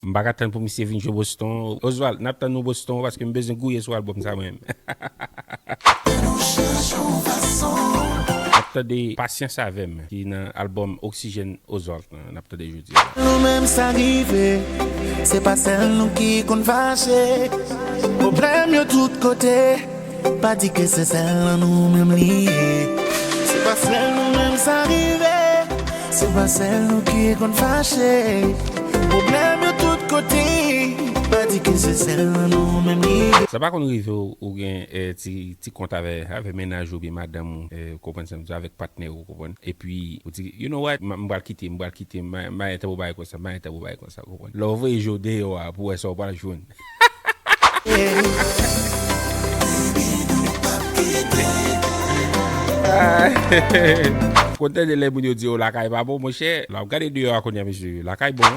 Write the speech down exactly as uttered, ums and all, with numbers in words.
M pa ka tann pou misye vin jwe Boston. Oswald, n ap tann nou Boston paske m bezwen gouye sou albòm sa mwen menm. N ap tande Pasyans avè m ki nan albòm Oxygène Oswald lan, n ap tande jodi a. Nou menm sa rive, se pa sèl nou ki konn fache. Pwoblèm yo tout kote, pa di ke se sèl nan nou menm li ye. Se pa sèl nou menm sa rive, se pa sèl nou ki konn fache. Pwoblèm yo tout kote, pa di ke se sèl nan nou menm li ye. Sa pa konn rive w, ou gen eh, ti, ti kont avè, avè mennaj ou byen madanm ou, eh, konprann sa m di, avèk patnè ou, konprann. Epi, ou di, you know what, m m pral kite, m pral kite, m ma- m mayen tan pou bagay konsa, m mayen tan pou bagay konsa, konprann. Lè w voye je w deyò a, pou wè sa w pral jwenn. Konn tande lè moun yo di yo lakay pa bon, monchè. Lè w ap gade deyò a kounye a, mesye, lakay bon.